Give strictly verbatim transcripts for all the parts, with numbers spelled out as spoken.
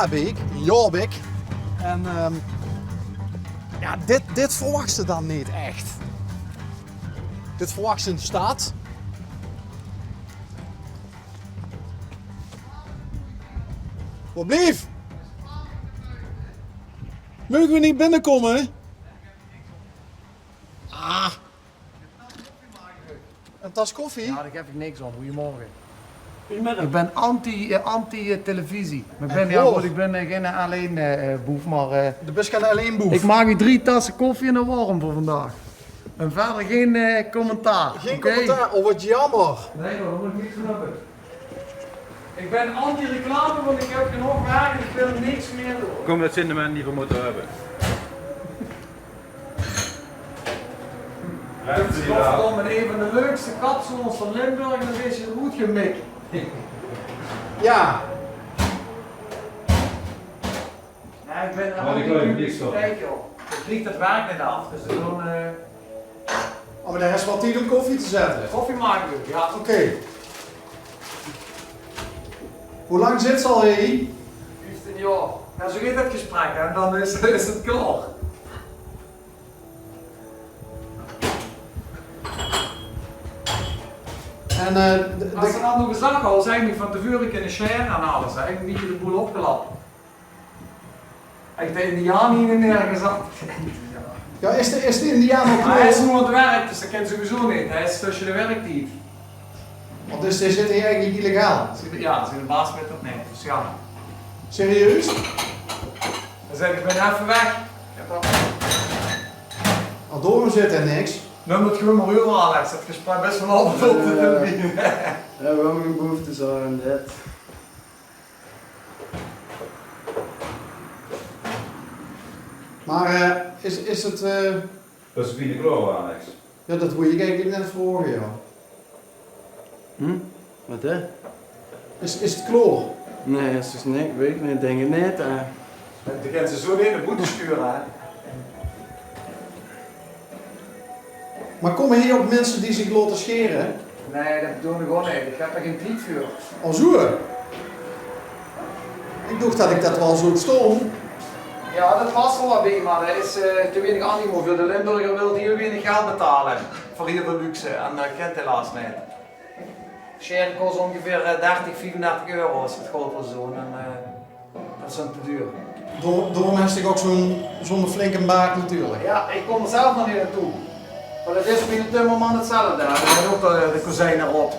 Beek, Jaobeek. En, ehm, jao, dit, dit verwachs se dan neet ech. Dit verwachs se in de stad. Wo blief? Moge we neet binnekómme? Ah. Ein tas koffie? Jao, dao gaef ich niks óm. Gojemorge. Gojemiddig. Ich bön anti, eh, anti, eh, televisie. Mer ich bön, jao, good, ich bön, eh, geine L één, eh, eh, boef, mer, eh, doe bös geine L één boef. Ich maak uch drie tasse koffie en ein worm veur vandaag. En wiejer gein, eh, commentaar. Gein commentaar. Oh, waat jaomer. Nae, dao mót ich niks van höbbe. Ich bön anti-reclame, want ich höb genóg werk en ich wil niks mieë doon. Kóm, det zeen de minse die v'r mótte höbbe. Dit is godverdomme ein van de leukste kapsalons van Limburg en dan is 't oetgemik. Jao. Nae, ich bön... Mer ich höb niks op. Kiek, joh. Ich krieg det werk neet aaf, dus ich doon, eh... Oh, mer dan höbs se waal tied óm koffie te zètte. Koffie maak ich, jao. Oké. Wie lang zits se al hie? Vieftien jaor. Jao, zoe geit det gesprek, hè. En dan is, is 't klaor. En, eh, de, de... As se det noe gezag haws, haw ich mich van te veure kinne sjere en alles, hè. Ich höb ein bietje de boel opgelap. Haw ich de indiaan hie neergezat? Jao, is de, is de indiaan ouch... Mer hae is noe aan 't werk, dus det kin sowieso neet. Hae is tösse de werktied. Want dus hae zit hie eigelik illegaal? Jao, ziene baas weit det neet, dus jao. Serieus? Hae zaet: "Ich bön effe weg." Jao, det... Al daorum zaet hae niks. Num 't gewoon mer euver, Alex. Det gesprek is vanavend op de televisie. Jao, v'r höbbe ein boef te zörge, dit. Mer, eh, is, is 't, eh... Is 't bienao klaor, Alex? Jao, det wól ich eigelik net vraoge, jao. Hm? Waat, hè? Is, is 't klaor? Nae, is dus neet, weit ich neet, dink ich neet, hè. Doe kins ze zoe neet nao boete sture, hè? Mer kómme hie ouch minse die zich laote sjere? Nae, det doon ich ouch neet. Ich höb d'r gein tied veur. O, zoe. Ich dach det ich det waal zoe stóng. Jao, det pas waal bie, mer d'r is, eh, te weinig animo veur. De Limburger wilt hieël weinig geld betale veur hieël väöl luxe. En det kint helaas neet. Sjere kos óngeveer, eh, dertig, viefendertig euro es se 't good wils doon. En, eh, det is te duur. Dao-, daorum höbs se ouch zoe'n, zoe'n flinke baak natuurlik. Jao, ich kóm d'r zelf nog neet aan toe. Mer det is bie de timmerman 'tzelfde, hè. Dae haet ouch de, de kozijne rot.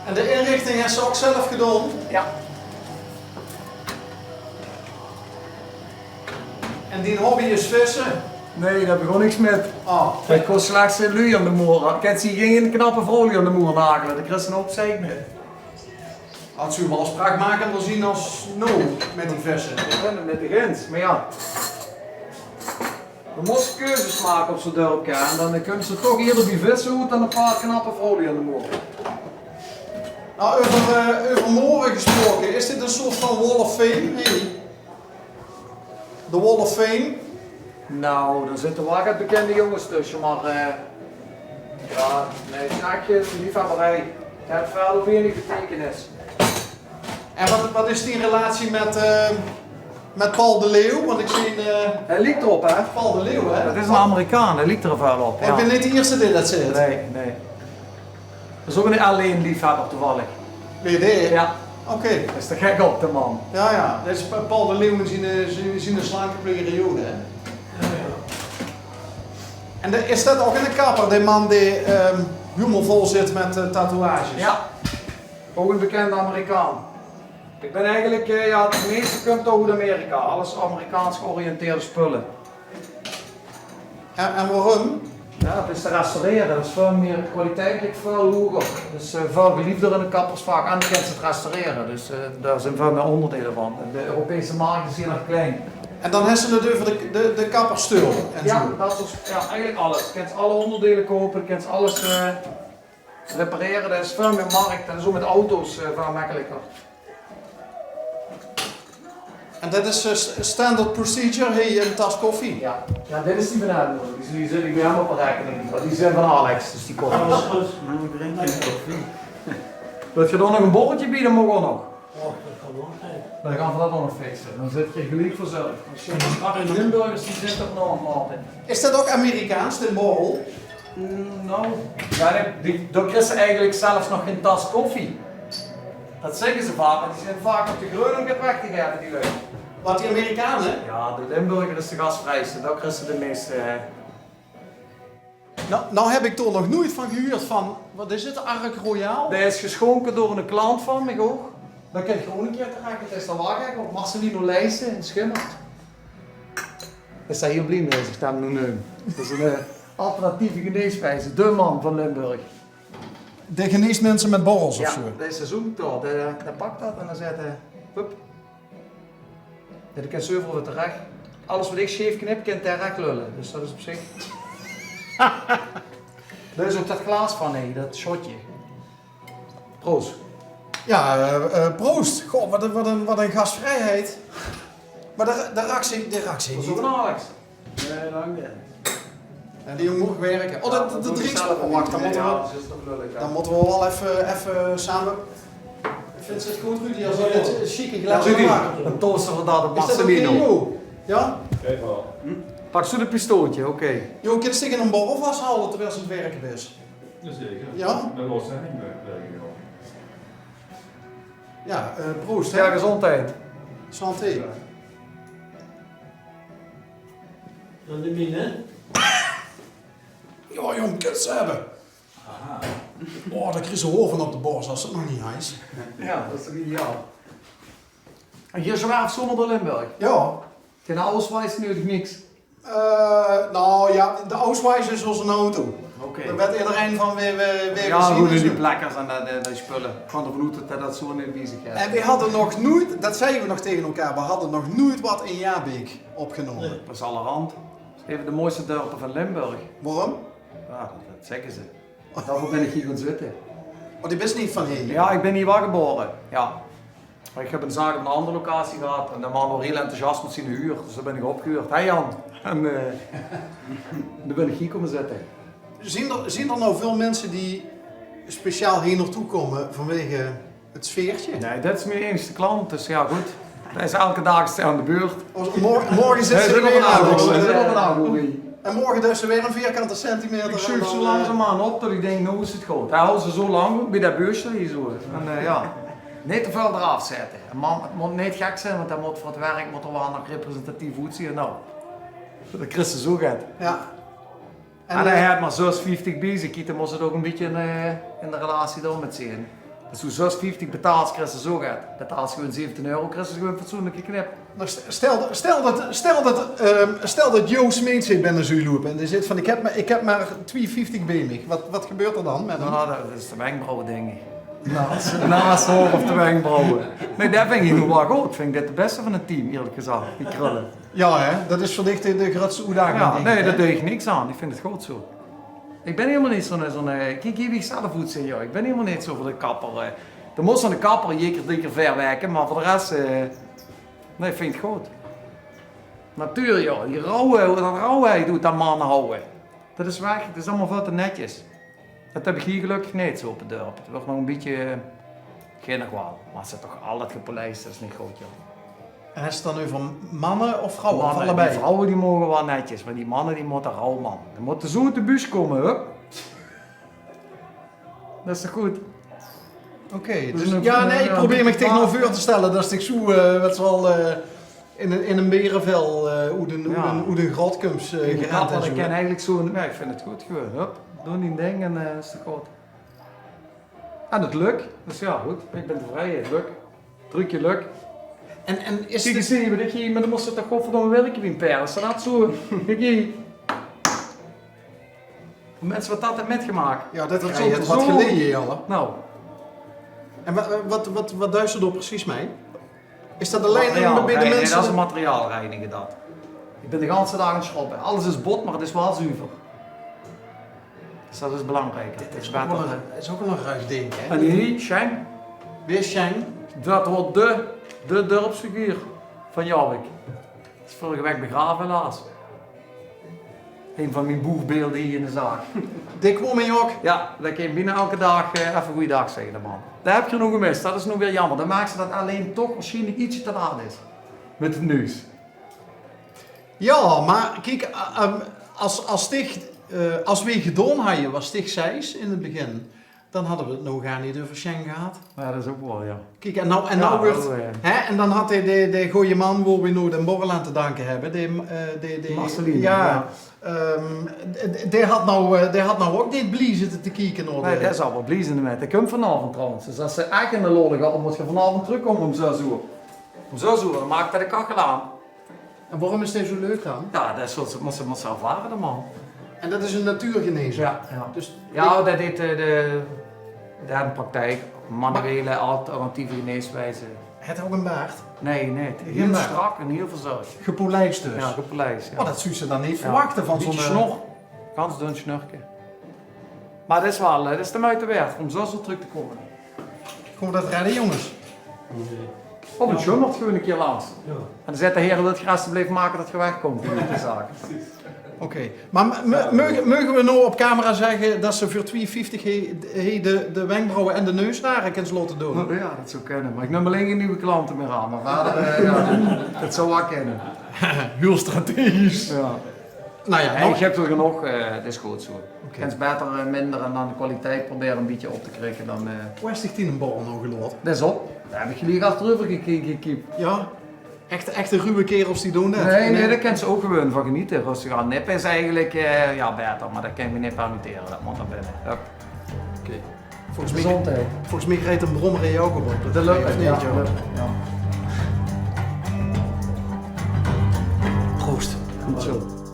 En de inrichting höbs se ouch zelf gedaon? Jao. En dien hobby is visse? Nae, dao höb ich ouch niks mit. Oh. Ich kós slechs, eh, luuj aan de moer. Kins se gein knappe vrouw aan de moer nagele, dao kriegs se 'nen houp zeik mit. Had zoe waal spraakmakender zeen es noe mit die visse. Ich bön 't mit dich eins, mer jao. V'r mótte keuzes make op zoe'n dörpke, hè. En dan kums se toch ierder bie visse oet dan e paar knappe vrouwluuj aan de moer. Noe, euver, eh, euver more gesproke, is dit 'n soort van Wall of Fame? Hey. De Wall of Fame? Noe, d'r zitte waal get bekinde jónges tösse, mer, eh, jao, nae, 't is ech, eh, liefhebberij. 't Haet wiejer weinig beteikenis. En waat, waat is dien relatie mit, eh, mit Paul de Leeuw? Want ich zeen, eh... Hae liek d'r op, hè? Paul de Leeuw, hè? Det is 'nen Amerikaan, hae liek d'r waal op, jao. Oh, ich bön neet de ierste dae det zaet. Nae, nae. Det is ouch 'nen L één-liefhebber toevallig. Weit dae? Jao. Oké. Det is toch gek op, de man. Jao, jao. Det is Pa-, Paul de Leeuw in zien, eh, zien, zien slanke periode, hè? Jao, jao. En de, is det ouch 'ne kapper, dae man dae, ehm, hielemaol vol zit mit, eh, tatoeages? Jao. Ouch 'ne bekinde Amerikaan. Ich bön eigelik, eh, jao, 't meiste kump toch oet Amerika. Alles Amerikaans georiënteerde spulle. En, en waorum? Jao, 't is te restaurere. Det is väöl mieë, kwaliteit ligk väöl hoeger. Dus, eh, väöl geliefder in 't kappersvak. En dan kins se 't restaurere. Dus, eh, dao zeen väöl mieë óngerdeile van. De Europese markt is hiel erg klein. En dan höbs se 't euver de, de, de kapperssteul en zoe. Jao, det is, jao, eigelik alles. Kins alle óngerdeile koupe, kins alles, eh, reparere, det is väöl mieë markt en zoe mit auto's, eh, väöl mekkeliker. En det is, eh, s-, standard procedure, hie, ein tas koffie? Jao. Jao, dit is die van Edmund. Die, die zit ich bie häöm op de raekening. Mer die zeen van Alex, dus die kómme. Wils se dao nog ein borrelke bie? Det maag ouch nog. Och, det kan nog neet. Dan gaon v'r det ouch nog fixe. Dan zit geer geliek verzörg. Ach, Limburgers die zitte nog aan 't lachte. Is det ouch Amerikaans, de borrel? Mm, noe, jao, die, die, dao kriegs se eigelik zelfs nog gein tas koffie. Det zègke ze vaak, want die zeen vaak op de greun óm get weg te gaeve, die lui. Waat, die Amerikane? Jao, de Limburger is de gasvrijste, dao kriegs se de meiste, eh, Noe, noe höb ich dao nog noeit van gehuurd van, waat is 't, Ark Royal? Dae is gesjónke door eine klant van mich ouch. Dao kènt geer ouch eine kier terech, 't is de wach op Marcelino Leijsen in Schimmert. Is dao hiel blie mèt, zèk ich dan noe. Det is ein, eh, alternatieve geneeswijze, de man van Limburg. Dae genees minse mèt borrels of zoe? Jao, dae is zoe, dae, dae pak det en dan zaet hae, hup. Jao, dae kènt zoe euveral weer terech. Alles waat ich sjeef knip, kènt hae rech lölle. Dus det is op zich. Dao is ouch det glaas van, hè, det shotje. Proost. Jao, eh, eh, proost. Goh, waat ein, waat ein, waat ein gasvrijheid. Mer de, de reactie, de reactie neet. Proost, Alex. Jao, dank dich. Jao, die jóng mót wirke. Oh, de, de, de drinks. Oh, wach, dan mótte v'r, dan mótte v'r waal effe, effe same. Vinjs se 't good, Rudy, es v'r dit sjieke glaas make? Dan toaste v'r det op Marcelino. Is det oké, joh? Jao? Pak zoe de pistooltje, oké. Joh, kins dich ein borrel vashaoje terwiel se aan 't wirke bis? Jazeker. Jao? Det waas 't neet mie. Jao, eh, proost, hè? Jao, gezóndheid. Santé. Jao. Dan de mien, hè? Jao, jóng, kins se höbbe. Aha. Oh, dan kriegs se hoor van op de bors es 't nog neet is. Jao, det is toch ideaal. En geer zwerf zoe door Limburg? Jao. Geine Ausweis neudig, niks? Eh, noe jao, de Ausweis is ós auto. Oké. Dao weit ederein van, wae, wae, wae v'r zeen. Jao, good, die plekkers en det, eh, die spulle. Ich gaon d'rvan oet det det zoe neet bie zich haet. En v'r hadde nog noeit, det zagte v'r nog taenge elkaar, v'r hadde nog noeit waat in Jabeek opgenómme. Nae. Det is allerhand. Det is ein van de mooiste dörpe van Limburg. Waorom? Jao, det, det zègke ze. Daoveur bön ich hie gaon zitte. Oh, doe bis neet van hie? Jao, ich bön hie waal gebore. Jao. Mer ich höb ein zaak op ein anger locatie gehad en de man waor hiel enthousiast mit zien huur, dus dao bön ich opgehuurd. Hè, Jan? En, eh, dao bön ich hie kómme zitte. Zeen d'r, zeen d'r noe väöl minse die speciaal hie naotoe kómme vanwege 't sfeertje? Nae, det is mien einigste klant, dus jao, good. Dae is eder daag aan de beurt. Mor-, morge zit ze d'r weer aan. En morge duis se weer ein vierkante centimeter. Ich sjuuf zoe langzaamaan op det ich dink, noe is 't good. Hae haojt ze zoe lang bie det beusje hie zoe. En, eh, jao. Neet te väöl d'raaf zètte. En man, 't mót neet gek zeen, want hae mót veur 't werk mót 'r waal nog representatief oetzeen. Noe, det kriegs se zoe get. Jao. En, en hae haet mer zösvieftig bie zich, kiek, dan mós 't ouch ein bietje in, eh, in de relatie dao mit zeen. Es doe zösvieftig betaals, kriegs se zoe get. Betaals se gewoon zeventien euro, kriegs se gewoon ein fatsoenlike knip. Noe, st-, stel, stel det, stel det, ehm, stel det Joost Meens hie binne zoe loupe en dae zaet van: "Ich höb mer, ich höb mer twieënvieftig bie mich." Waat, waat gebeurt d'r dan mit häöm? Noe, det is de wenkbrauwe, dink ich. Naas, naas haor of de wenkbrauwe. Nae, det vinj ich noe waal good. Vinj ich dit de bèste van 't team, ierlik gezag. Die krulle. Jao, hè? Det is veur dich de, de groeatste oetdaging, dink ich, hè? Jao, nae, dao deug ich niks aan. Ich vinj 't good zoe. Ich bön hielemaol neet zoe'n, zoe'n, eh, kiek, hie wie ich zelf oetzeen, jao. Ich bön hielemaol neet zoe veur de kapper, eh. Dan mós se nao de kapper, eder kier, drie kier veer waeke, mer veur de res, eh, nae, ich vinj 't good. Natuur, jao. Die rauwe, det rauwe, doe, det manne haoje. Det is weg, 't is allemaol väöl te netjes. Det höb ich hie gelökkig neet zoe op 't dörp. 't Wuuert nog ein bietje, eh, ginnig waal. Mer 't zit toch altied gepolijst, det is neet good, jao. En is 't dan euver manne of vrouwe? Of allebei? Die vrouwe die moge waal netjes, mer die manne die mótte rauw, man. Die mótte zoe oet de bus kómme, hup. Det is toch good? Oké, dus, jao, nae, ich probeer mich dich noe veur te stelle det ich zoe, eh, weit se waal, eh, in ein, in ein berevel, eh, oet ein, oet ein, oet ein grot kums, eh, gerend en zoe. Ich kin eigelik zoe, nae, ich vinj 't good gewoon, hup. Doon dien ding en, eh, is 't good. En 't lök, dus jao, good. Ich bön tevreje, 't lök. Trucje lök. En, en is 't... Kiek ins hie, waat ich hie, mer dan mós se toch godverdomme wirke wie ein paerd. Es se det zoe, kiek hie. Minse, waat det höbbe mitgemaak. Jao, det is waat geleje, jao. Noe. En wa-, waat, waat, waat duis se dao precies mei? Is det allein bie de minse? Materiaal reinige, nae, det is materiaal reinige, det. Ich bön de ganse daag aan 't sjrobbe. Alles is bot, mer 't is waal zuver. Dus det is belangriek. Dit is ouch waal ein, is ouch waal ein ruig dink, hè? En hie, Sjeng. Wae is Sjeng? Det waor de, de dörpsfiguur van Jabeek. Is vörige waek begrave, helaas. Ein van mien boevbeelde hie in de zaak. Dick Womajock. Jao, dae kin bienao eder daag eh, effe goojendaag zègke, de man. Dao höb geer noe gemis, dat is noe weer jaomer. Dan merk ze dat 't allein toch waarsjienlik ietsje te laat is. Mit de neus. Jao, mer kiek, eh, ehm, es, es dich, eh, es weej gedaon hadde wat dich zeis in 't begin, dan hadde weej 't noe gaar neet euver Sjeng gehad. Jao, dat is ouch waor, jao. Kiek, en noe, en noe weurt, hè, en dan had dae, dae, dae gooje man, wo weej noe de borrel aan te danke höbbe, dae, eh, dae, dae, Marceline, jao, ehm, dae had noe, eh, dae had noe ouch neet blie zitte te kieke nao de... Nae, dae zal waal blie zeen d'rmit. Dae kump vanaovend trouwens. Dus es ze ech in de lollig had, dan mós ze vanaovend trökkómme óm zès oer. Óm zès oer, dan maak ze de kachel aan. En waorum is dae zo leuk dan? Jao, dat is wat ze, mós ze, mós ze ervare, de man. En dat is 'ne natuurgenezer? Jao, jao. Dus jao, dat deet eh, de, de praktijk, manuele, alternatieve geneeswijze. Haet 'r ouch 'ne baard? Nae, nae. Hiel strak en hiel verzörg. Gepolijst dus? Jao, gepolijst, jao. Oh, dat zóws se dan neet verwachte van zo'n... Bietje eh, snor. Gans dun snorke. Mer 't is waal, eh, 't is de meujte waerd óm zo, zo trök te kómme. Kómme v'r dat redde, jónges? Of 't sjummert gewoon 'ne kier langs. Jao. En dan zaet de Here: wilt geer alstublieft make dat geer wegkómp, die zaak. Oké. Mer m-, m-, meuge, meuge v'r noe op camera zègke dat ze veur twieë vieftig he-, he-, de, de wenkbrauwe en de neushaore kins laote doon? Jao, dat zou kinne. Mer ich num allein gein nuuj klante mier aan. Mer wiejer, eh, jao, dat zou waal kinne. Hiel strategisch. Jao. Nou ja, en nog. Ich höb d'r genóg, eh, 't is good zo. Oké. Kins baeter eh, minder en dan de kwaliteit probere e bietje op te krikke dan eh. Wo is dich dien borrel noe gelaot? Det is op. Dao höb ich geliek achtereuver gekeke, Kiep. Ja? Echte, echte ruwe kaerels die doon det? Nae, nae, dao kins se ouch gewoon van geniete. Rustig aan. Nippe is eigelik eh, ja, baeter, mer det kin ich mich neet permittere. Det mót d'r binne. Hup. Oké. Volges mich, gezondheid. Volges mich rijdt een brommer in jouw gebouw. Det löp, of neet, ja, ja. Proost. Good zo.